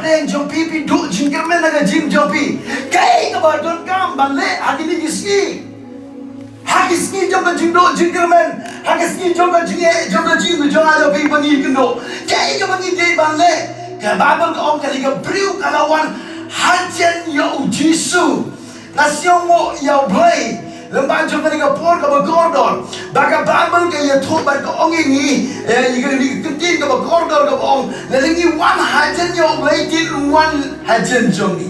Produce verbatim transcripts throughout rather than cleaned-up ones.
Ïa jong phi, phi duh jingkyrmen ha ka jingim jong phi. Kaei kaba donkam ban leh ha kine ki sngi? Ha ki sngi jong ka jingduh jingkyrmen, ha ki sngi jong ka jingeh jong ka jingim jong nga jong phi ba ngi kynduh, kaei kaba ngi dei ban leh? Ka Baibl ka ong kane ka briew ka la wan hajan ïa u Jisu. Nga sngewnguh ïa U Blei lyngba jong kane ka por kaba kordor, ba ka Baibl ka ïathuh bad ka ong ïa ngi, eh, ïa kane ka ktien kaba kordor kaba ong, lada ngi wan hajan ïa U Blei, te un wan hajan jong ngi.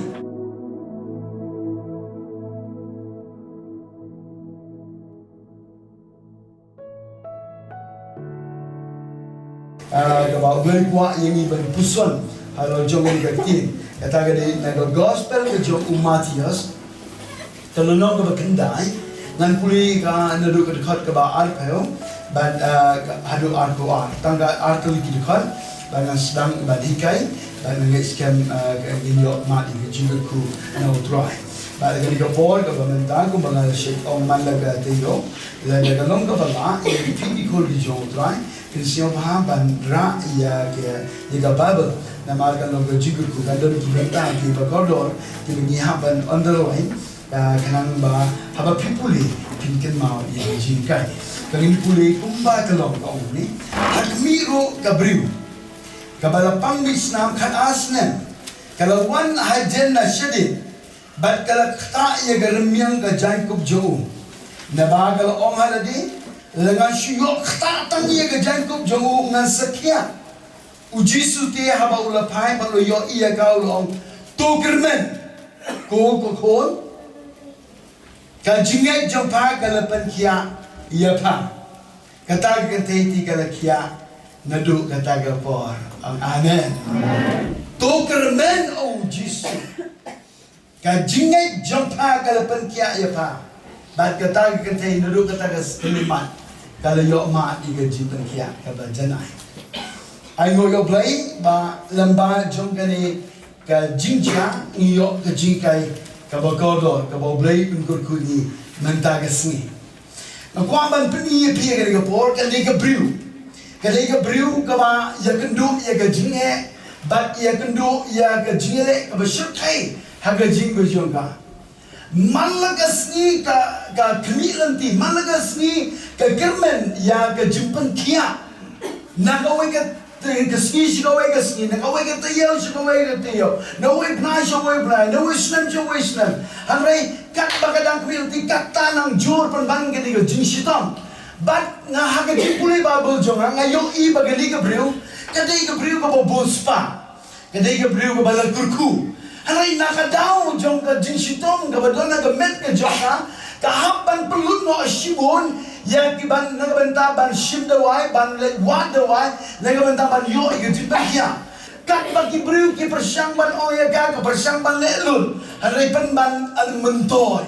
Ah, kaba U Blei u kwah ïa ngi ban puson halor jong kane ka ktien. Kata ka dei na ka gospel ka jong u Mathaios, ka lynnong kaba khyndai. Ngan pule ka naduh ka dkhot kaba arphew bad, ah, ka, haduh arphew ar. Tang ka ar tylli ki dkhot, bad ngan sdang ban hikai, bad ngan ngeit skhem, ah, ka ngin ïoh mad ïa ka jingkyrkhu na U Trai. Bad ha kane ka por kaba mynta, kumba nga la shait ong man la ka taïew, lada ka long kaba lah ïa phi ki khun ki jong U Trai, phin sngewbha ban rah ïa ka, ïa ka Baibl. Namar kan long ka jingkyrkhu, kan don ki bynta kiba kordor kiba ngi hap ban underline, ah, khnang ba haba phi pule phin kynmaw ïa ka jinghikai. Ka ngin pule kumba ka long, ka ong ne: Ha khmih ruh ka briew kaba la pang bit snam khatar snem, ka la wan hajan na shadien, bad ka la ktah ïa ka rmiang ka jaiñkup jong u. Naba ka la ong ha lade: Lada ngan shu ïoh ktah tang ïa ka jaiñkup jong u, ngan sa khiah. U Jisu te haba u la phai bad u la ïohi ïa ka, u la ong: To kyrmen, ko ka khun, ka jingngeit jong pha ka la pynkhiah ïa pha. Kata ka kynthei te ka la khiah naduh kata ka por. Ong amen. To kyrmen, ong u Jisu. Ka jingngeit jong pha ka la pynkhiah ïa pha. Bad kata ka kynthei naduh kata ka khyllipmat ka la ïoh mad ïa ka jingpynkhiah kaba janai. Ai nguh ïa U Blei ba lyngba jong kane ka jingjia ngi ïoh ka jinghikai kaba kordor kaba U Blei un kyrkhu ïa ngi mynta ka sngi. Nga kwah ban pyni ïa phi ha kane ka por, kane ka briew, kane ka briew kaba ïakynduh ïa ka jingeh bad ïakynduh ïa ka jingeh kaba shyrkhei ha ka jingim jong ka. Man la ka sngi ka, ka khmih lynti, man la ka sngi ka kyrmen ïa ka jingpynkhiah. Na kawei ka te, ka sngi sha kawei ka sngi, na kawei ka taïew sha kawei ka taïew, na uwei u bnai sha uwei u bnai, na uwei u snem sha uwei u snem. Hynrei katba ka dang khmih lynti, katta nang jur pynban kane ka jingshitom. Bad nga ha ka jingpule Baibl jong nga, nga ïohi ba kane ka briew ka dei ka briew kaba bun spah, ka dei ka briew kaba la kyrkhu. Hynrei na ka daw jong ka jingshitom kaba don ha ka met ka jong ka, ka hap ban pynlut noh shibun ïa ki ban, na ka bynta ban shim dawai, ban leit wad dawai, na ka bynta ban ïoh ïa ka jingpynkhiah. Katba ki briew ki pyrshang ban ong ïa ka, ka pyrshang ban leh lut, hynrei pynban yn myntoi.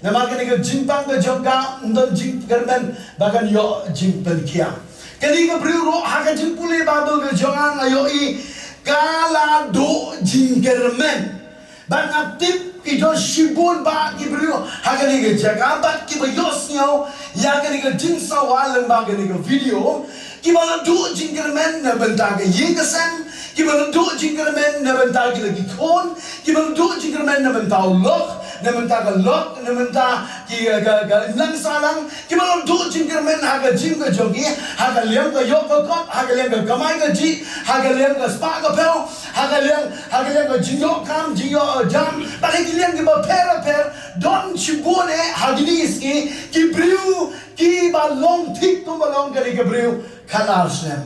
Namar kane ka jingpang ka jong ka ym don jingkyrmen ba kan ïoh jingpynkhiah. Kane ka briew ruh ha ka jingpule Baibl ka jong nga, nga ïohi ka la duh jingkyrmen. Bad nga tip ki don shibun bah ki briew ha kane ka jaka bad kiba ïohsngew ïa kane ka jingsawa lyngba kane ka video, kiba la duh jingkyrmen na bynta ka ïing ka sem, kiba la duh jingkyrmen na bynta ki la ki khun, kiba la duh jingkyrmen na bynta u lok, na bynta ka lok, na bynta ki, ka, ka imlang sahlang, kiba la duh jingkyrmen ha ka jingim ka jong ki, ha ka liang ka ïoh ka kot, ha ka liang ka kamai kajih, ha ka liang ka spah ka phew, ha ka liang, ha ka liang ka jingïoh kam, jingïoh, eh, jam, bad ha ki liang kiba pher bapher, don shibun eh ha kine ki sngi ki briew kiba long thik kumba long kane ka briew khatar snem.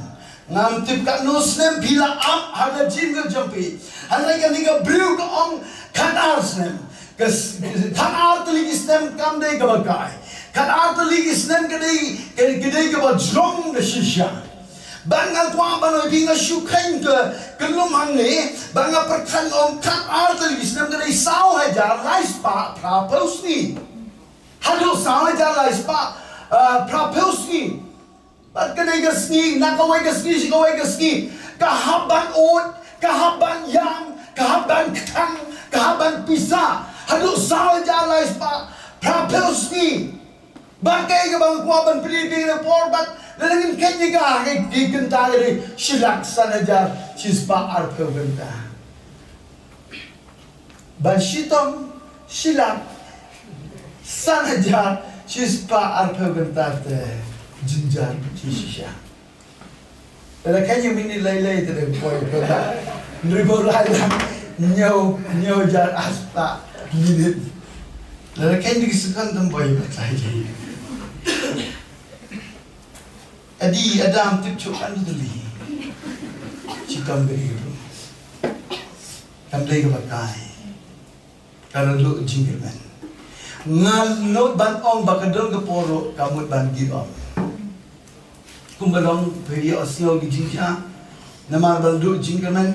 Ngam tip katno snem phi la ap ha ka jingim ka jong phi. Hynrei kane ka briew ka ong khatar snem. Ka s-, khatar tylli ki snem kam dei kaba kai. Khatar tylli ki snem ka dei, ka, ka dei kaba jrong da shisha. Bad nga kwah ban ong ïa phi, nga shu kheiñ ka, ka lum hangne, bad nga pyrkhat ong khatar tylli ki snem ka dei saw hajar lai spah phra phew sngi. Haduh saw hajar lai spah, ah, phra phew sngi. Bad kane ka sngi, na kawei ka sngi sha kawei ka sngi, ka hap ban ud, ka hap ban ïam, ka hap ban kthang, ka hap ban pisa. Haduh saw hajar lai spah phra phew sngi. Bad kaei kaba nga kwah ban pyni ïa phi ha kane ka por, bad lada ngin kheiñ ïa ka ha ki kynta ka dei shi lak san hajar shi spah arphew kynta. Ban shitom, shilak, san hajar, shispah arphew kynta te, jynjar, shisha. Lada kane minit lai lai te dei poi poi. Hynriew lai lai. Hynñiew, hynñiew hajar arspah minit. Lada kane dei ki second te poi poi lai lai. Adi, Adam, tip chuk kan tu li. Chitom beri tu. Kam dei ka batai. Ka la duh jingkyrmen. Nga nud ban ong ba ka don ka por ruh ka mut ban give up. Kumba long phi ïohsngew ki jingjia. Namar ba la duh jingkyrmen.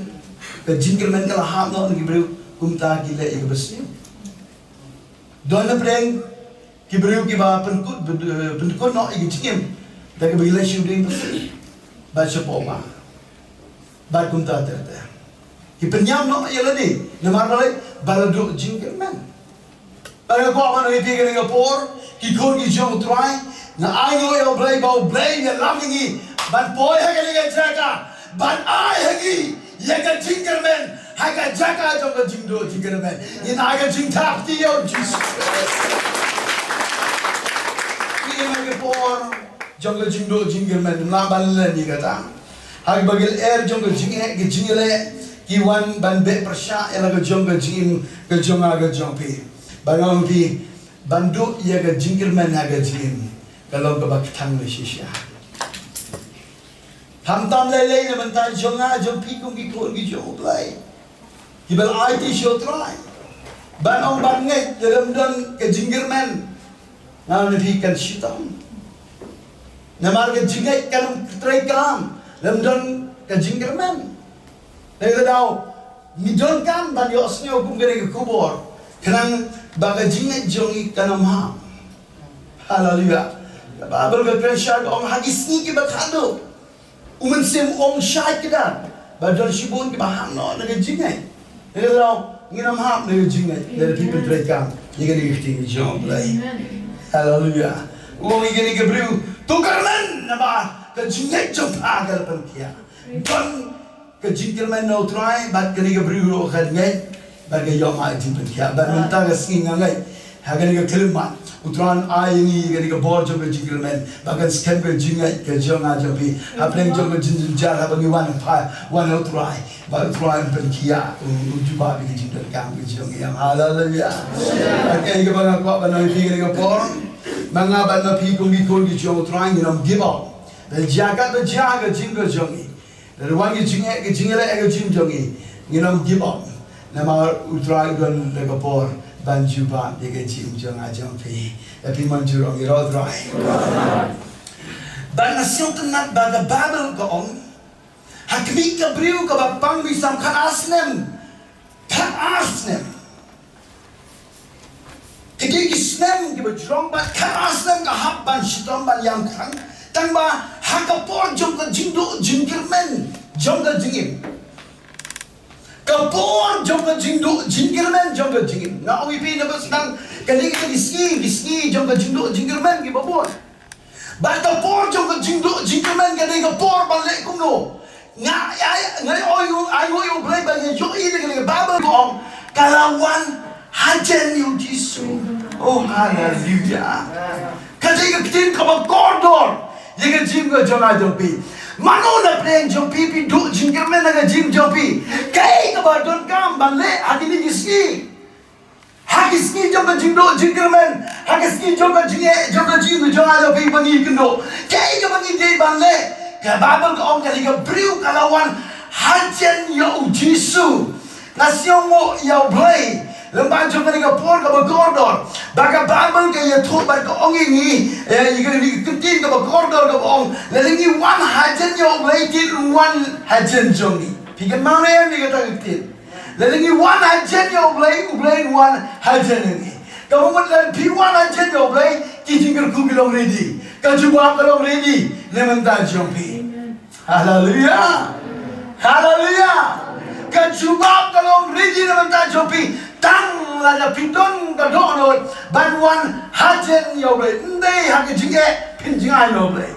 Ka jingkyrmen ka la hap noh na ki briew kumta ki leh ïa kaba sniew. Don na pdeng ki briew kiba pynkut, pynkut noh ïa ki jingim. Da kaba ki leh shuh ding ba sniew. Ba shapoh ba. Bad kumta ter ter. Ki pynïap noh ïa lade. Namar balei? Ba la duh jingkyrmen. Bad nga kwah ban ong ïa phi kane ka por, ki khun ki jong U Trai, nga ainguh ïa U Blei ba U Blei un ïalam ïa ngi ban poi ha kane ka jaka, ban ai ha ngi ïa ka jingkyrmen ha ka jaka jong ka jingduh jingkyrmen. Ngin ai ka jingthap kti ïa U Jisu. Kane ka por jong ka jingduh jingkyrmen, ym lah ban len ïa kata. Ha kaba ki lyer jong ka jingeh, ka jingeh, ki wan ban beh pyrshah ïa la ka jong ka jingim, ka jong nga, ka jong phi. Ba nga ong phi, ban duh ïa ka jingkyrmen ha ka jingim ka long kaba kthang ne shisha. Khamtam lei lei na bynta jong nga, jong phi kum ki khun ki jong U Blei. Kiba la aiti sha U Trai. Ban ong ban ngeit lada ym don ka jingkyrmen. Nga ong ïa phi kan shitom. Namar ka jingngeit kan ym treikam lada ym don ka jingkyrmen. Te ka daw ngi donkam ban ïohsngew kum kane ka khubor. Khnang ba ka jingngeit jong ngi kan ym hap. Haleluya. Ka Baibl ka kren shai ka ong ha ki sngi kiba khadduh. U Mynsiem u ong shai kdar ba don shibun kiba hap noh na ka jingngeit. Te ka daw ngin ym hap na ka jingngeit lada phi pyntreikam ïa kane ka ktien jong U Blei. Haleluya. U ong ïa kane ka briew, to kyrmen naba ka jingngeit jong pha ka la pynkhiah. Don ka jingkyrmen na U Trai bad kane ka briew ruh ka ngeit bad ka ïoh ma ka jingpynkhiah. Bad mynta ka sngi nga ngeit ha kane ka khyllipmat U Trai un ai ïa ngi kane ka bor jong ka jingkyrmen ba kan skhem ka jingngeit ka jong nga jong phi. Hapdeng jong ka jingjynjar haba ngi wan ha, wan ha U Trai, ba U Trai un pynkhiah, un, un jubab ïa ka jingdonkam ka jong ngi. Haleluya. Ka dei kaba nga kwah ban ong ïa phi kane ka por. Ma nga bad ma phi kum ki khun ki jong U Trai ngin ym give up. Ba jia katba jia ka jingim ka jong ngi. Lada wan ki jingeh, ki jingeh leh ha ka jingim jong ngi, ngin ym give up. Namar U Trai u don da ka bor ban jubab ïa ka jingim jong nga jong phi. Lada phi mynjur ong ïaroh U Trai. Bad nga sngewtynnat ba ka Baibl ka ong, ha khmih ka briew kaba pang bisan khatar snem. Khatar snem. Ki dei ki snem kiba jrong bad khatar snem ka hap ban shitom ban ïam khrang. Tang ba ha ka por jong ka jingduh jingkyrmen jong ka jingim. Ka por jong ka jingduh jingkyrmen jong ka jingim. Nga ong ïa phi na ka sdang kane ka dei ki sngi, ki sngi jong ka jingduh jingkyrmen kiba bun. Bad ka por jong ka jingduh jingkyrmen ka dei ka por ban leh kumno. Nga ai, nga ai, ai, ai, ai, U Blei ba nga ïohi da ka Baibl ka ong ka la wan hajan ïa U Jisu. Oh, haleluya. Ka dei ka ktien kaba kordor ïa ka jingim ka jong nga jong phi. Mano na pdeng jong phi phi duh jingkyrmen ha ka jingim jong phi? Kaei kaba donkam ban leh ha kine ki sngi? Ha ki sngi jong ka jingduh jingkyrmen, ha ki sngi jong ka jingeh jong ka jingduh jong nga jong phi ba ngi kynduh, kaei kaba ngi dei ban leh? Ka Baibl ka ong kane ka briew ka la wan hajan ïa U Jisu. Nga sngewnguh ïa U Blei lyngba jong kane ka por kaba kordor ba ka Baibl ka ïathuh bad ka ong ïa ngi, eh, ïa kane ka ktien kaba kordor kaba ong lada ngi wan hajan ïa U Blei te un wan hajan jong ngi. Phi kynmaw ne em ïa kata ka ktien? Lada ngi wan hajan ïa U Blei, U Blei un wan hajan ïa ngi. Kaba mut lada phi wan hajan ïa U Blei, ki jingkyrkhu ki long ready. Ka jubab ka long ready na bynta jong phi. Haleluya. Haleluya. Ka jubab ka long ready na bynta jong phi. Tang lada phi don ka dohnud ban wan hajan ïa U Blei. Ym dei ha ka jingeh phin jngai na U Blei.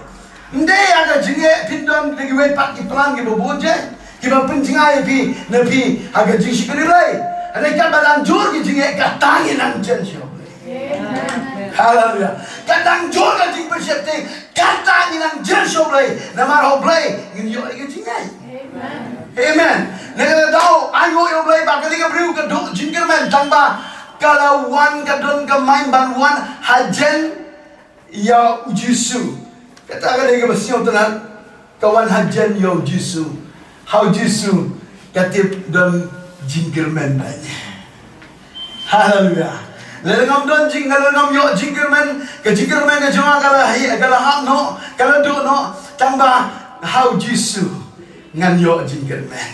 Ym dei ha ka jingeh phin don da kiwei pat ki plan kiba bun je kiba pynjngai ïa phi na phi ha ka jingshakri Blei. Hynrei katba dang jur ki jingeh, kata ngi nang jen sha U Blei. Haleluya. Katba dang jur ka jingpynsheptieng, kata ngi nang jen sha U Blei. Namar ha U Blei ngin ïoh ïa ka jingngeit. Amen. Nangta dei, ai nguh ïa U Blei ba kane ka briew ka duh jingkyrmen, tang ba ka la wan, ka don ka main ban wan hajan ïa U Jisu. Kata ka dei kaba sngewtynnat, ka wan hajan ïa U Jisu. Ha U Jisu ka tip don jingkyrmen bad ïa. Haleluya. Lada ngam don jing, lada ngam ïoh jingkyrmen, ka jingkyrmen ka jong nga ka la hi, ka la hap noh, ka la duh noh, tang ba ha U Jisu ngan ïoh jingkyrmen.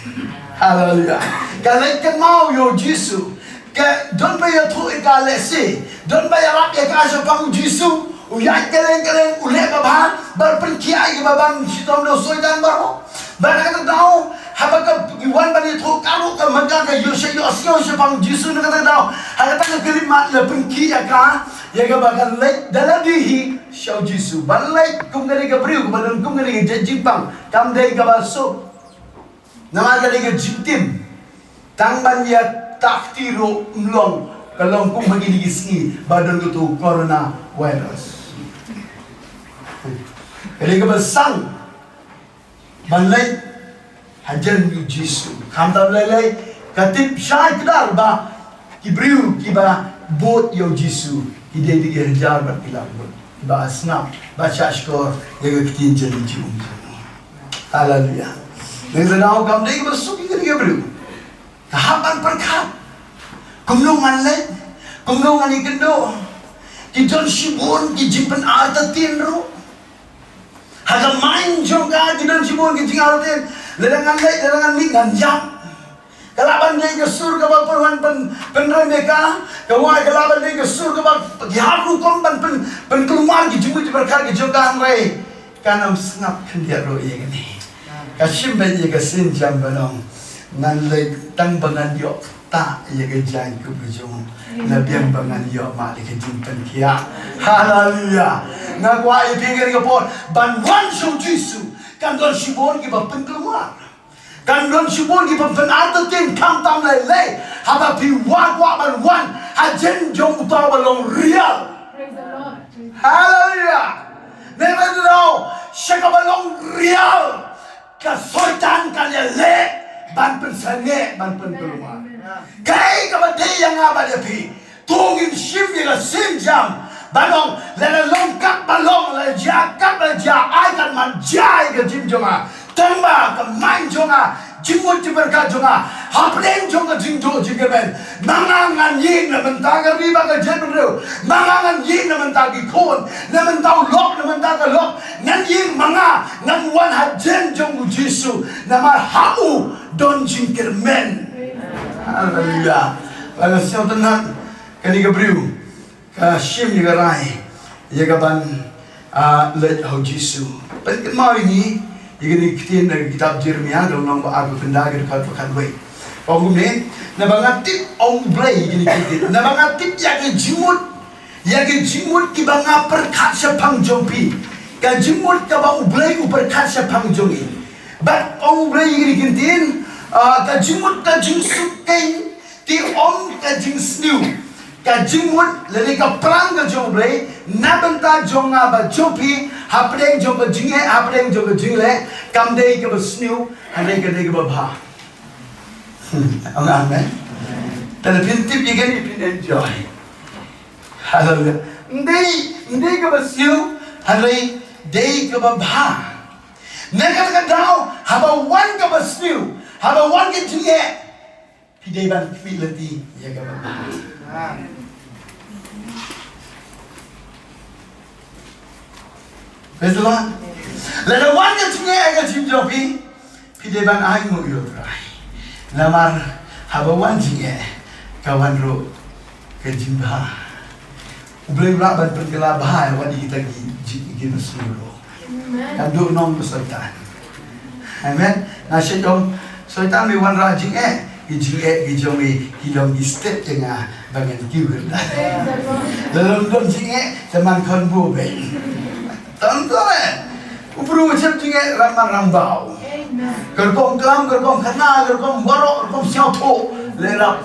Haleluya. Ka leit kynmaw ïa U Jisu. Ka don ba ïathuh ïa ka lehse, don ba ïarap ïa ka shaphang U Jisu. U ïaid kylleng kylleng, u leh babha, bad pynkhiah ïa kiba bang shitom da u Soitan baroh. Bad ha kata ka daw, haba ki wan ban ïathuh, ka ruh ka mynta ka ïoh sha, ïohsngew shaphang U Jisu na kata ka daw. Ha kata ka khyllipmat la pynkhih ïa ka, ïa kaba kan leit da lade hi sha U Jisu. Ban leit kum kane ka briew, ban don kum kane ka jait jingpang, kam dei kaba suk. Namar ka dei ka jingtim. Tang ban ïa tak ti ruh ym long, ka long kum ha kine ki sngi ba don kato corona virus. Ka dei kaba sang ban leit hajan U Jisu. Khamtam lei lei, ka tip shai kdar ba ki briew kiba bud ïa U Jisu ki dei da ki hajar bad ki lak ngut, kiba sngap, ba shahshkor ïa ka ktien jong U Jisu. Haleluya. Nangta dei, kam dei kaba suk ïa kane ka briew. Ka hap ban pyrkhat. Kumno ngan leit? Kumno ngan ïakynduh? Ki don shibun ki jingpynartatien ruh. Ha ka mind jong ka ki don shibun ki jingartatien. Lada ngan leit, lada ngan mih, ngan ïap. Ka lah ban dei ka sur kaba pynwan pyn, pynrem ïa ka. Ka wai, ka lah ban dei ka sur kaba ki hap rukom ban pyn, pynkulmar ki jingmut jingpyrkhat ki jong ka, hynrei kan ym sngap khyndiat ruh ïa kane. Ka shim beit ïa ka sienjam ban ong, ngan leit tang ba ngan ïoh ktah ïa ka jaiñkup ka jong u. La biang ba ngan ïoh mad ïa ka jingpynkhiah. Haleluya. Nga kwah ïa phi kane ka por ban wan sha U Jisu. Kan don shibun kiba pynkulmar. Kan don shibun kiba pynartatien, khamtam lei lei haba phi wad kwah ban wan hajan jong uta uba long rial. Haleluya. Nangta dei, sha kaba long rial, ka Soitan kan ïaleh ban pynsangeh, ban pynkulmar. Kaei kaba dei ïa nga bad ïa phi? To ngin shim ïa ka sienjam ban ong, lada long katba long, lada jia katba jia, ai katba jia ïa ka jingim jong nga, tang ba ka mind jong nga, jingmut jingpyrkhat jong nga, hapdeng jong ka jingduh jingkyrmen, ma nga ngan ïeng na bynta ka ri bad ka jaitbynriew, ma nga ngan ïeng na bynta ki khun, na bynta u lok, na bynta ka lok, ngan ïeng ma nga, ngan wan hajan jong U Jisu, namar ha u don jingkyrmen. Haleluya. Ba ka sngewtynnat, kane ka briew ka shim ïa ka rai ïa ka ban, ah, leit ha U Jisu. Pynkynmaw ïa ngi ïa kane ka ktien na ka kitab Jeremiah, ka lynnong ba ar, ka khyndai, ka dkhot ba khatwei. Ka ong kumne, naba nga tip, ong U Blei, ïa kane ka ktien, naba nga tip ïa ka jingmut, ïa ka jingmut kiba nga pyrkhat shaphang jong phi, ka jingmut kaba U Blei u pyrkhat shaphang jong ngi. Bad ong U Blei ïa kane ka ktien, ah, ka jingmut ka jingsuk keiñ, te ym ka jingsniew. Ka jingmut lane ka plan ka jong U Blei na bynta jong nga bad jong phi, hapdeng jong ka jingeh, hapdeng jong ka jingleh, kam dei kaba sniew, hynrei ka dei kaba bha. Hmm, amen. Te lada phin tip ïa kane, phin enjoy. Haleluya. Ym dei, ym dei kaba sniew, hynrei dei kaba bha. Na kata ka daw, haba wan kaba sniew, haba wan ka jingeh, phi dei ban khmih lynti ïa kaba bha. Praise the Lord. Lada wan ka jingeh ha ka jingim jong phi, phi dei ban ai nguh ïa U Trai. Namar haba wan jingeh, ka wan ruh ka jingbha. U Blei u lah ban pynkylla bha ïa wat ïa kita ki jing, ki basniew ruh. Amen. Kan duh nong ka Soitan. Amen. Nga shu ong, Soitan, me wanrah jingeh, ki jingeh ki jong me ki long ki step ïa nga ba ngan kiew kyrdan. Lada ym don jingeh, te man khon bun beit. Tang to eh. U briew u shep jingeh, ram man ram baw. Amen. Ka rukom klam, ka rukom khana, ka rukom baroh, ka rukom sngewthuh, leh rap.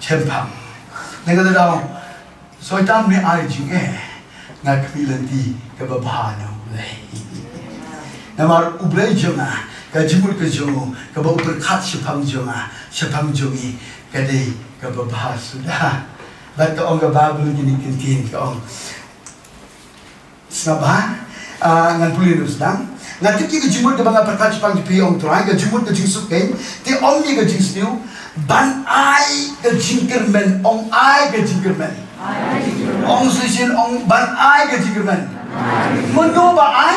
Shemphang. Nangta da dau, soi tam ne ai jingeh, nga khmih lynti kaba bha na U Blei. Namar U Blei jong nga, ka jingmut ka jong u, kaba u pyrkhat shaphang jong nga, shaphang jong ngi, ka dei kaba bha suda. Bad ka ong ka Baibl kine ki ktien, ka ong, sngap bha. Ah, ngan pule ruh sdang. Nga tip ïa ka jingmut kaba nga pyrkhat shaphang jong phi, ong Trai, ka jingmut ka jingsuk kein, te ym ïa ka jingsniew, ban ai ka jingkyrmen, ong ai ka jingkyrmen. Ong shisien, ong ban ai ka jingkyrmen. Mano ba ai?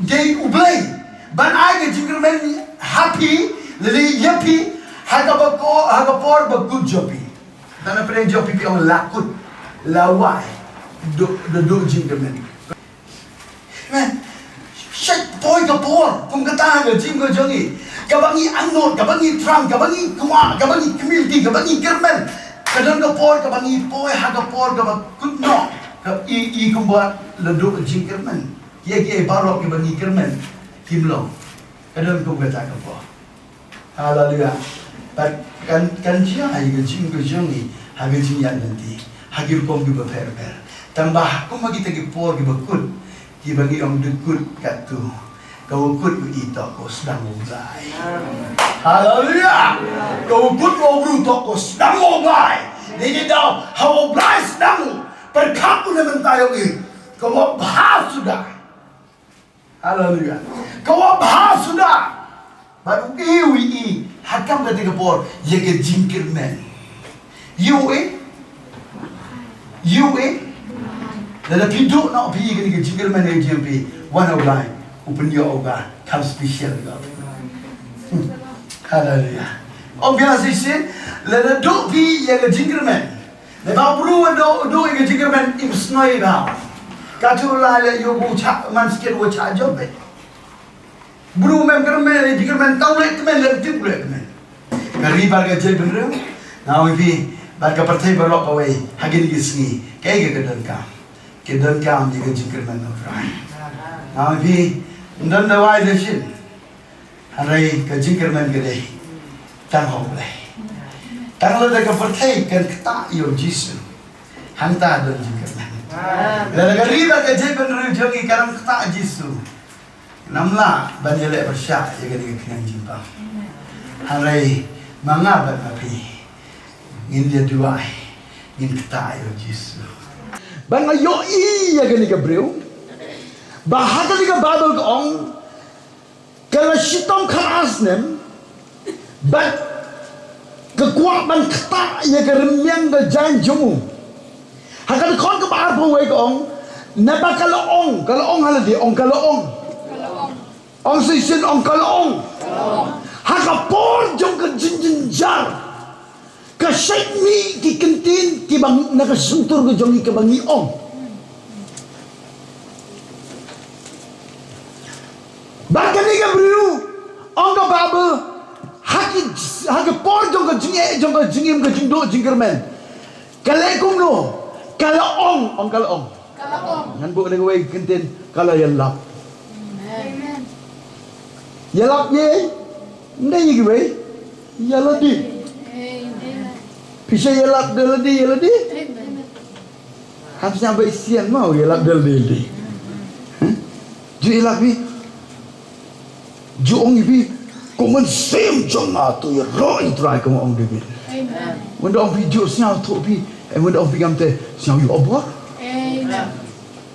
Dei U Blei. Ban ai ka jingkyrmen ha phi, lane ïa phi, ha kaba ko, ha ka por ba kut jong phi. Tang na pdeng jong phi phi ong la kut, la wai, duh, duh, duh jingkyrmen. Amen. Shait poi ka por, kum kata ka jingkyrmen jong ngi. Kaba ngi angnud, kaba ngi thrang, kaba ngi kwah, kaba ngi khmih lynti, kaba ngi kyrmen. Ka don ka por, kaba ngi poi ha ka por, kaba kut noh. Ka i, i kumba la duh jingkyrmen. Kiei kiei baroh kiba ngi kyrmen kim long. Ka don kum kata ka por. Haleluya. Bad kan, kan jia ïa ka jingkyrmen jong ngi ha ka jingïaid lynti ha ki rukom kiba pher pher. Tang ba ha kum ha kita ki por kiba kut, kiba ngi ong dei kut katto, ka u kut u i tok u sdang u Blai. Haleluya. Ka u kut u bru tok u sdang u Blai. Ni ni dau ha u Blai sdang u. Pyrkhat u na mynta ïa u i, ka wa bha suda. Haleluya. Ka wa bha suda. Bad u i, u i ha kam kata ka por ïa ka jingkyrmen. U i, u i. Lada phi duh noh phi ïa kane ka jingkyrmen ïa ka jingim phi, wan ha u Blai, u pynïoh u ka kam special ka. Hmm. Haleluya. Ong biang shisien, lada duh phi ïa ka jingkyrmen. Lada u bru u duh, u duh ïa ka jingkyrmen, im snoi ba. Ka tu la le ïoh u chah man skit u chah jop eh. Bru mem kyrmen, jingkyrmen, tau leh tymmen, leh tip leh tymmen. Ka ri bad ka jaitbynriew, nga ong ïa phi, bad ka pyrthei baroh kawei, ha kine ki sngi, kaei ka donkam. Ka donkam ïa ka jingkyrmen na U Trai. Nga ong ïa phi, ym don dawai da shin. Hynrei ka jingkyrmen ka dei tang ha U Blei. Tang lada ka pyrthei kan ktah ïa U Jisu, hangta don jingkyrmen. Lada ka ri bad ka jaitbynriew jong ngi kan ktah Jisu, ngam lah ban ïaleh pyrshah ïa kane ka khñiang jingpang. Hynrei ma nga bad ma phi ngin ïa duwai, ngin ktah ïa U Jisu. Ba nga ïohi ïa kane ka briew ba ha kane ka Baibl ka ong, ka la shitom khatar snem bad ka kwah ban ktah ïa ka rynmiang ka jaiñ jong u. Ha ka dkhot kaba arphew wei ka ong, naba ka la ong, ka la ong ha lade, ong ka la ong. Ong shisien, ong ka la ong. Ha ka por jong ka jingjynjar, ka shait mih ki ktien kiba na ka shyntur ka jong ngi kaba ngi ong. Bad kane ka briew, ong ka Baibl, ha ki, ha ka por jong ka jingeh, jong ka jingim, ka jingduh jingkyrmen, ka leh kumno? Ka la ong, ong ka la ong. Ka la ong. Ngan buh na kawei ka ktien, ka la ïalap. Amen. Ïalap ïa, ym dei ïa kiwei, ïa lade. Amen. Phi sa ïalap da lade, ïa lade. Amen. Ham sñiaw ba i sien mo ïalap da lade, lade. Huh? Ju ïalap phi. Ju ong ïa phi, ko mynsiem jong nga to ïaroh ïa U Trai, kumba ong David. Amen. Wanda ong phi ju sñiaw thoh phi, eh, wanda ong phi ngam te sñiaw ïoh bor. Amen.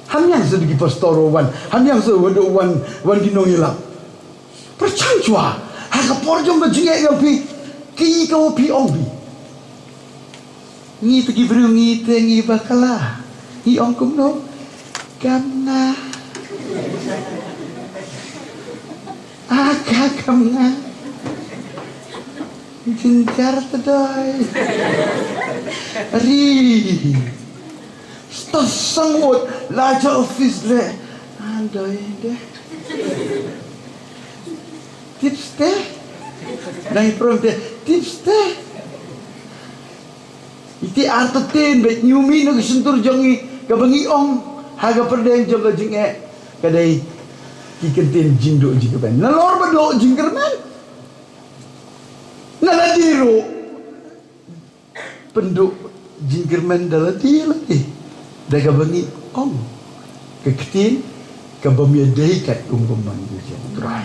Ham ïang sa da ki pastor wa wan, ham ïang sa wanda wan, wan ki nongïalap. Pyrshang shuwa, ha ka por jong ka jingeh jong phi, ki ka wa phi ong phi. Ngi te ki briew ngi te ngi bakla. Ngi ong kumno? Kam nga. Ah, ka kam nga. Jynjar te doi. Ri. Sta sangwut la ja office le. Ah, doi de. Tips te. Dang i prom te. Tips te. Iti artatien bad ñiumi na ka shyntur jong ngi kaba ngi ong ha ka pyrthei jong ka jingeh ka dei ki kyntien jingduh jingkyrmen. Nalor ba duh jingkyrmen, na la dei ruh. Pynduh jingkyrmen da lade lade da kaba ngi ong ka ktien kaba ym ïadei katkum ka mon ka jong U Trai.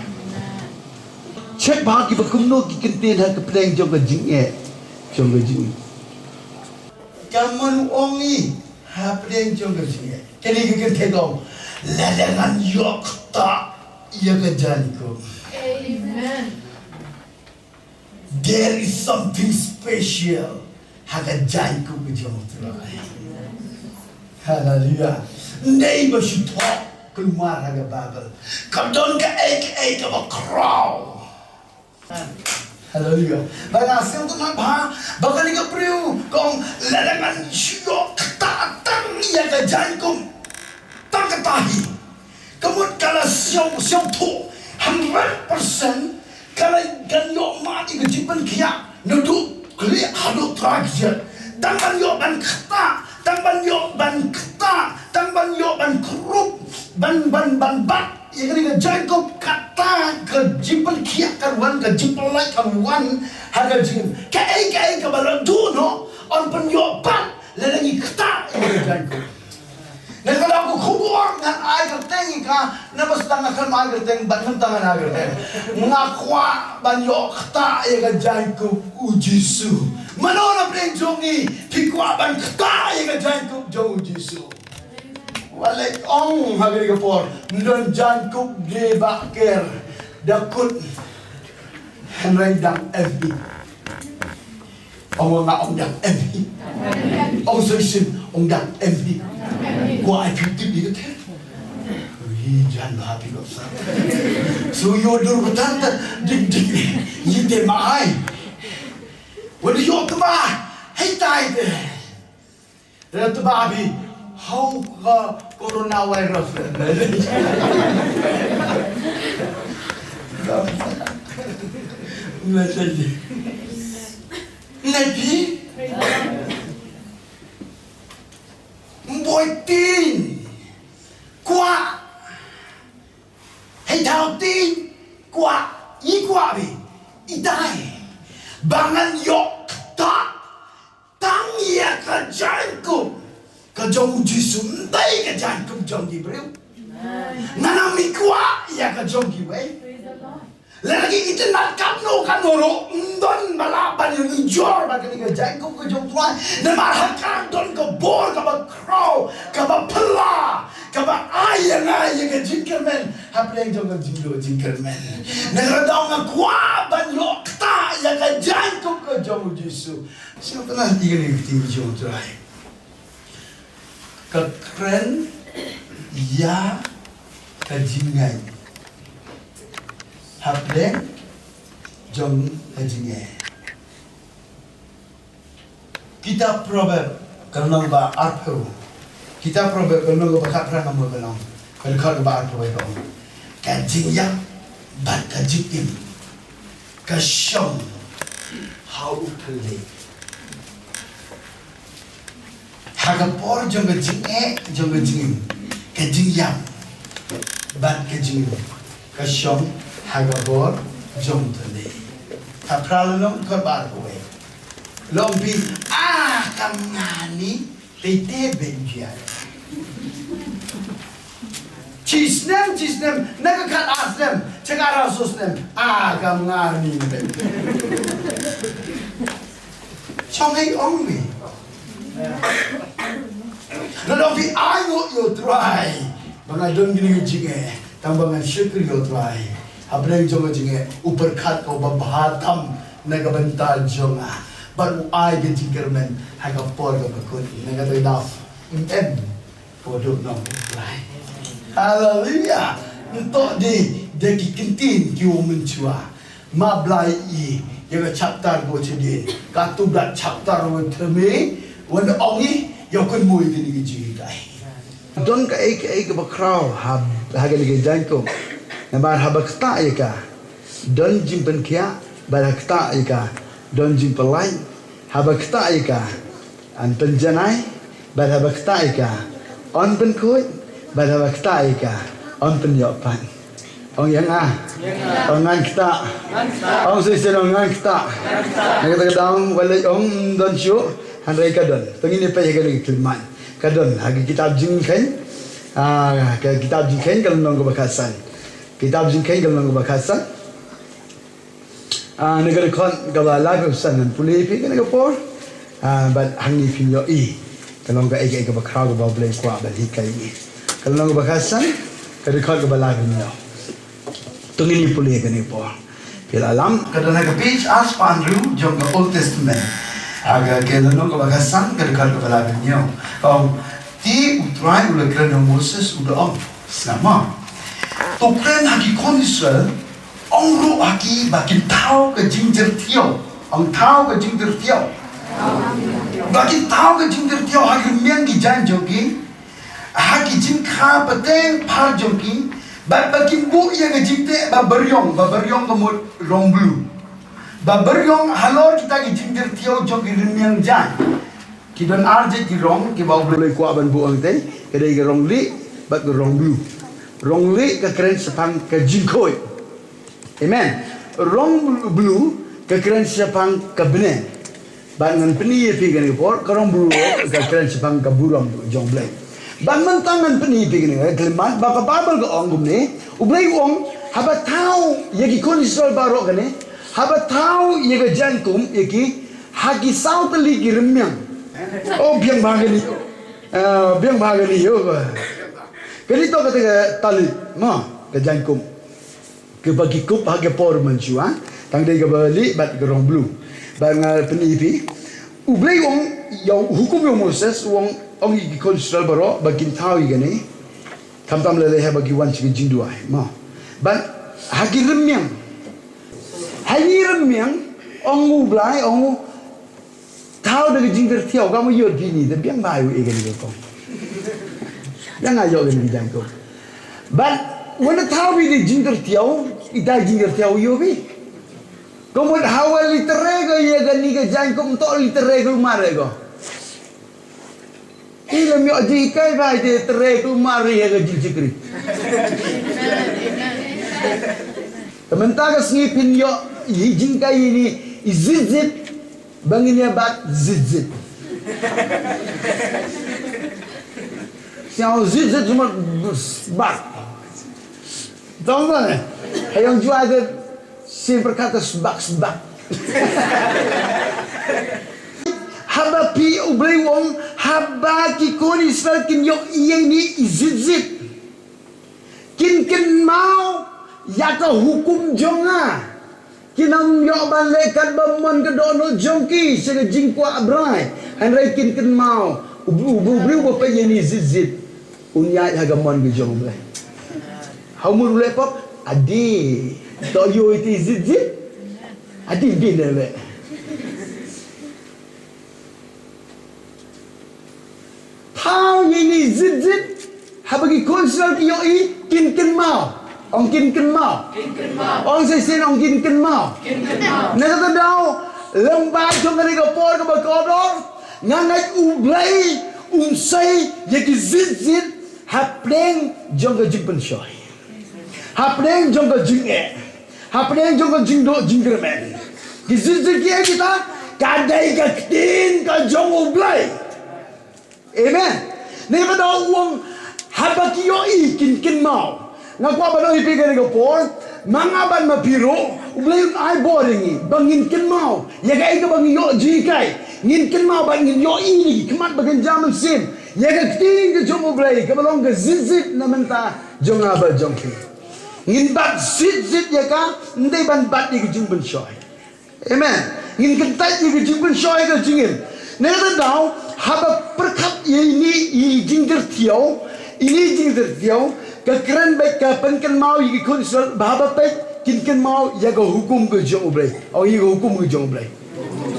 Check ba kiba kumno ki kyntien ha ka pdeng jong ka jingeh, jong ka jingeh. Ka mon u ong i ha pdeng jong ka jingeh. Kane ka kynthei ka ong, lada ngan ïoh ktah ïa ka jaiñkup. Amen. There is something special ha ka jaiñkup ka jong U Trai. Haleluya. Ym dei ba shu thoh kulmar ha ka Baibl. Ka don kaei kaei kaba khraw. Haleluya. Ba nga sngewtynnat bha ba kane ka briew ka ong, lada ngan shu ïoh ktah tang ïa ka jaiñkup, tang kata hi. Ka mut ka la sngewthuh hundred percent, ka la kan ïoh mad ïa ka jingpynkhiah naduh khlieh haduh trai kjat. Tang ban ïoh ban ktah, tang ban ïoh ban ktah, tang ban ïoh ban krup, ban, ban, ban bat ïa kane ka jaiñkup, kata ka jingpynkhiah kan wan, ka jingpyllait kan wan ha ka jingim. Kaei kaei kaba la duh noh yn pynïoh bat lada ngi ktah ïa ka jaiñkup. Nga kynmaw ka khubor ngan ai kyrteng ïa ka, naba sdang nga khlem ai kyrteng, bad mynta ngan ai kyrteng. Nga kwah ban ïoh ktah ïa ka jaiñkup U Jisu. Mano na pdeng jong ngi phi kwah ban ktah ïa ka jaiñkup jong U Jisu? Wat leit ong ha kane ka por, ym don jaiñkup de bah ker da kut hynrei dang em hi. Ong nga ong dang em hi. Ong shisien ong dang em hi. Kwah ai phi tip ïa ka the. Hi jan ba phi lo sa. So ïoh dur batan ta dik dik. Ïa te ma ai. Wat ïoh te ba. Hei tai te. Lada tba phi, hau ka coronavirus. Message. Napi? Mboi tin. Kwah. Hei thau tin. Kwah. I kwah phi. I tai. Ba ngan ïoh ktah. Tang ïa ka jaiñkup ka jong U Jisu, ym dei ka jaiñkup jong ki briew. Ngan ym kwah ïa ka jong kiwei. Lada ki itynnad katno katno ruh, ym don ba lah ban ïanujor bad kane ka jaiñkup ka jong U Trai. Namar ha ka don ka bor kaba khraw, kaba phylla, kaba ai ïa nga ïa ka jingkyrmen hapdeng jong ka jingduh jingkyrmen. Ngan ïa dang nga kwah ban ïoh ktah ïa ka jaiñkup ka jong U Jisu. Sngewthuh ïa kane ka ktien jong U Trai. Ka kren ïa ka jingngeit hapdeng jong ka jingeh. Kitab Proverb ka lynnong ba arphew. Kitab Proverb ka lynnong ba khatphra nga mut ka long. Ka dkhot ba arphew ka ong. Ka jingïap bad ka jingim ka shong ha u thylliej. Ha ka por jong ka jingeh, jong ka jingim, ka jingïap bad ka jingim ka shong ha ka bor jong u thylliej. Khatphra lynnong dkhot ba arphew wei. Long phi, ah, kam ngani, te te ben jia. Chi snem, chi snem, na ka khat ar snem, cha ka ar snem, ah, kam ngani, ben. Chong ei ong mi. Lada phi ai nguh ïa u Trai ba nga don kine ki jingeh, tang ba ngan shukor ïa u Trai. Hapdeng jong ka jingeh u pyrkhat ka uba bha tam na ka bynta jong nga, bad u ai ka jingkyrmen ha ka por kaba kut. Na kata ka daw, em, em. Ko duk nong Blai. Haleluya. Nto di de ki ktien ki u mynshuwa. Ma Blai i ïa ka chapter ko chedien. Ka tu da chapter u temi. Wan ong i ïa kun mui kini ki jingkai. Don kaei kaei kaba khraw ha ha kini ki jaiñkup. Namar haba ktah ïa ka don jingpynkhiah, bad ha ktah ïa ka don jingpyllait, haba ktah ïa ka yn pynjanai, bad haba ktah ïa ka yn pynkhuid, bad haba ktah ïa ka yn pynïoh pat. Ong ïa nga. Ong ngan ktah. Ong shisien ong ngan ktah. Na kata ka daw wat leit ong don shuh. Hynrei ka don, to ngin ïa peit ha kane ka khyllipmat. Ka don ha ka kitab Jingkheiñ, ah, ka kitab Jingkheiñ ka lynnong kaba khatsan. Kitab Jingkheiñ ka lynnong kaba khatsan. Ah, na ka dkhot kaba laiphew san, ngan pule ïa phi kane ka por. Ah, bad hangne phin ïohi ka long kaei kaei kaba khraw kaba U Blei u kwah ban hikai ïa ngi. Ka lynnong kaba khatsan, ka dkhot kaba laiphew hynñiew. To ngin ïa pule kane ka por. Phi la lam, ka don ha ka page arspah hynriew jong ka Old Testament. Ha ka, ka lynnong kaba khatsan, ka dkhot kaba laiphew hynñiew. Ka ong, te U Trai u la kren ha u Moses, u da ong, sngap mo. To kren ha ki khun Israel, ong ruh ha ki ba kin thaw ka jingjyrthiaw. Ong thaw ka jingjyrthiaw. Ba kin thaw ka jingjyrthiaw ha ki rmiang ki jaiñ jong ki, ha ki jingkha pateng phar jong ki, bad ba kin buh ïa ka jingteh ba bariong, ba bariong ka mut rong blue. Ba bariong halor kita ki jingjyrthiaw jong ki rmiang jaiñ. Ki don ar jait ki rong kiba U Blei u kwah ban buh hangtei, ka dei ka rong lieh bad ka rong blue. Rong lieh ka kren shaphang ka jingkhuid. Amen. Rong blue ka kren shaphang ka bneng. Bad ngan pyni ïa phi kane ka por, ka rong blue ka kren shaphang ka burom jong U Blei. Bad mynta ngan pyni ïa phi kane ka khyllipmat, ba ka Baibl ka ong kumne, U Blei u ong, haba thaw ïa ki khun Israel baroh kane, haba thaw ïa ka jaiñkum ïa ki, ha ki saw tylli ki rmiang. Oh, biang bha kane. Ah, biang bha kane, oh. Kane to kata ka talit, mo, ka jaiñkum. Kiba ki kup ha ka por mynshuwa, tang dei kaba lieh bad ka rong blue. Bad nga pyni ïa phi. U Blei u ong, ïa u hukum ïa u Moses, u ong, ong ïa ki khun Israel baroh ba kin thaw ïa kane. Khamtam lei lei haba ki wan sha ka jingduwai, mo. Bad ha ki rmiang. Ha ki rmiang, ong U Blei, ong u, thaw da ka jingjyrthiaw, ka mut ïoh phi ni, da biang bha ïa u e kane ka kong. Da nga ïoh kane ka jaiñkum. Bad, wan da thaw phi da ka jingjyrthiaw, ita ka jingjyrthiaw ïoh phi. Ka mut hawa leit trei ko ïa kane ka jaiñkum, to leit trei ko mar ko. I lem ïoh jinghikai bha ita trei ko mar ïa ka jingshakri. Te mynta ka sngi phin ïoh i jinghikai ïa ini i zit zit. Ba ngin ïa bat zit zit. Sngewbha zit zit semua bat. Tahu mana? Hayong jua ke sim berkata sebak sebak. Haba phi U Blei u ong, haba ki khun Israel kin ïoh ïa ini i zit zit. Kin kynmaw ïa ka hukum jong nga. Kin ym ïoh ban leh katba mon ka dohnud jong ki sha ka jingkwah brai. Hynrei kin kynmaw u, u, u briew uba peit ïa ini zit zit un ïaid ha ka mon ka jong U Blei. Ha u mut u leh pop, adi. To ïoh ïa iti zit zit. Adi bin leh. Thaw ïa ini zit zit. Haba ki khun Israel ki ïohi, kin kynmaw. Ong kin kynmaw. Kin kynmaw. Ong shisien ong kin kynmaw. Kin kynmaw. Na kata daw, lem bad jong kane ka por kaba kordor, nga ngeit U Blei un sei ïa ki zit zit hapdeng jong ka jingpynshoi. Hapdeng jong ka jingeh. Hapdeng jong ka jingduh jingkyrmen. Ki zit zit kiei kita, ka dei ka ktien ka jong U Blei. Amen. Nangta da u ong haba ki ïohi kin kynmaw. Nga kwah ban ong ïa phi kane ka por, ma nga bad ma phi ruh, U Blei un ai bor ïa ngi ba ngin kynmaw ïa kaei kaba ngi ïoh jinghikai. Ngin kynmaw bad ngin ïohi na ki khmat ba kynja mynsiem ïa ka ktien ka jong U Blei kaba long ka zit zit na bynta jong nga bad jong phi. Ngin bat zit zit ïa ka, ym dei ban bat ïa ka jingpynshoi. Amen. Ngin kyntait ïa ka jingpynshoi ka jingim. Nangta daw, haba pyrkhat ïa ini i jingjyrthiaw, ini i jingjyrthiaw, ka kren beit ka pynkynmaw ïa ki khun Israel, ba haba peit kin kynmaw ïa ka hukum ka jong U Blei. Ïa ka hukum ka jong U Blei.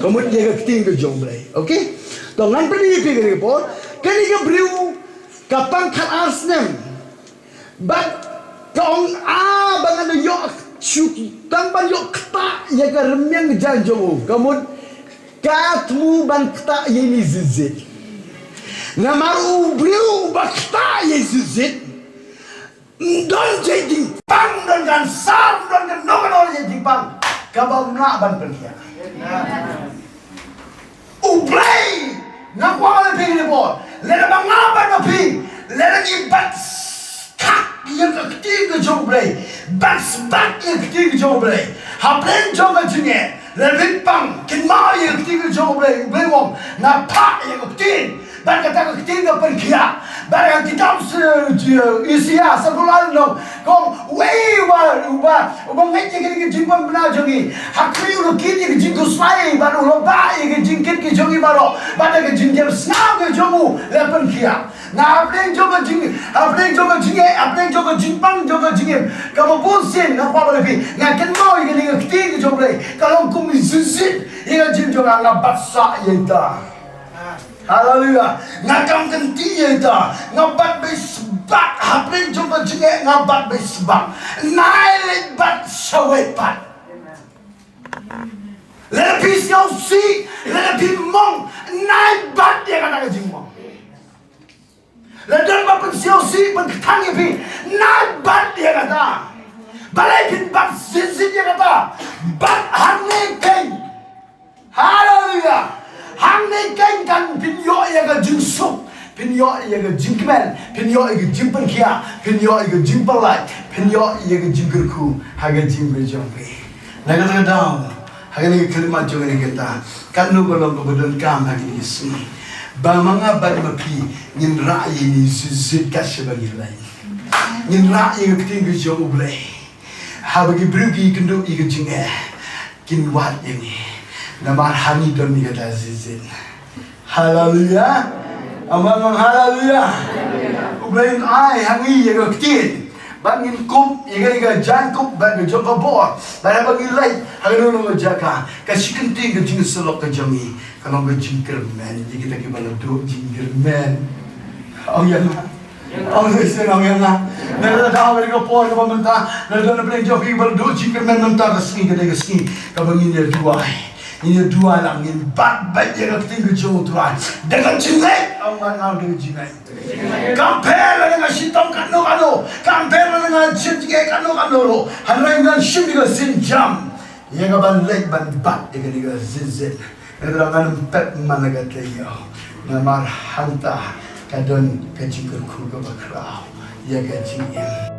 Ka mut ïa ka ktien ka jong U Blei. Okay? To ngan pyni ïa phi kane ka por, kane ka briew ka pang khatar snem. Bad ka ong, ah, ba ngan ïoh shuh, tang ban ïoh ktah ïa ka rmiang jaiñ jong u. Ka mut ka thmu ban ktah ïa ini zit zit. Namar u briew uba ktah ïa zit zit, ym don jait jingpang, ym don ka answer, ym don kano kano jait jingpang kaba ym lah ban pynkhiah. U Blei Nga kwah ban ong ïa phi kane ka por, lada ma nga bad ma phi, lada ngi bat skak ïa ka ktien ka jong U Blei, bat sbat ïa ka ktien ka jong U Blei. Hapdeng jong ka jingeh, lada phi pang kynmaw ïa ka ktien ka jong U Blei, U Blei u ong, nga phah ïa ka ktien, bad kata ka ktien ka pynkhiah. Bad ka kitab Isaiah, sa phew lai lynnong, ka ong, uei uba, uba, uba ngeit ïa kane ka jingpynbna jong ngi? Ha khmih u la kit ïa ka jingkhuslai, bad u la bah ïa ka jingkit ka jong ngi baroh, bad da ka jingdiang sngap ka jong u la pynkhiah. Nga hapdeng jong ka jing, hapdeng jong ka jingeh, hapdeng jong ka jingpang jong ka jingim, kaba bun sien nga kwah ban ong ïa phi, nga kynmaw ïa kane ka ktien ka jong U Blei, ka long kum i zizit ïa ka jingim jong nga, nga bat sah ïa ita. Haleluya. Nga kam kynti ïa ita. Nga bat beit sbat hapdeng jong ka jingeh, nga bat beit sbat. Nai leit bat sawei pat. Lada phi sngewsih, lada phi mong, nai bat ïa kata ka jingmong. Lada don ba pynsngewsih, pynkthang ïa phi, nai bat ïa kata. Balei phin bat zit zit ïa kata? Bat hangne keiñ. Haleluya. Hangne keiñ kan phin ïoh ïa ka jingsuk, phin ïoh ïa ka jingkmen, phin ïoh ïa ka jingpynkhiah, phin ïoh ïa ka jingpyllait, phin ïoh ïa ka jingkyrkhu ha ka jingim jong phi. Na kata ka daw, ha kane ka khyllipmat jong kane ka kynta, katno ka long kaba donkam ha kine ki sngi, ba ma nga bad ma phi ngin rah ïa ine i zizit kat shaba ngi leit. Ngin rah ïa ka ktien ka jong U Blei. Haba ki briew ki kynduh ïa ka jingeh, kin wad ïa ngi. Namar ha ngi don ïa kata ka zizit. Haleluya. Amen, amen, haleluya. U Blei un ai ha ngi ïa ka ktien, bad ngin kup ïa ka, ïa ka jaiñkup bad ka jong ka bor. Bad haba ngi leit ha kano kano ka jaka, ka shi kyntien ka jingsyllok ka jong ngi ka long ka jingkyrmen ïa kita kiba la duh jingkyrmen. Ong ïa nga. Ong ïa nga, ong ïa nga. Na kata ka daw, kane ka por kaba mynta, lada don na pdeng jong phi ba la duh jingkyrmen mynta ka sngi, ka dei ka sngi kaba ngin ïa duwai. Ngin ïa duwai lang, ngin bat beit ïa ka ktien ka jong U Trai da ka jingngeit. Ong ïa nga, da ka jingngeit. Kam pher lada nga shitom katno katno, kam pher lada nga shim jingeh katno katno ruh, hynrei ngan shim ïa ka sienjam ïa ka ban leit ban bat ïa kane ka zizit. Ngan ym pep man la ka taïew. Namar hangta ka don ka jingkyrkhu kaba khraw ïa ka jingim.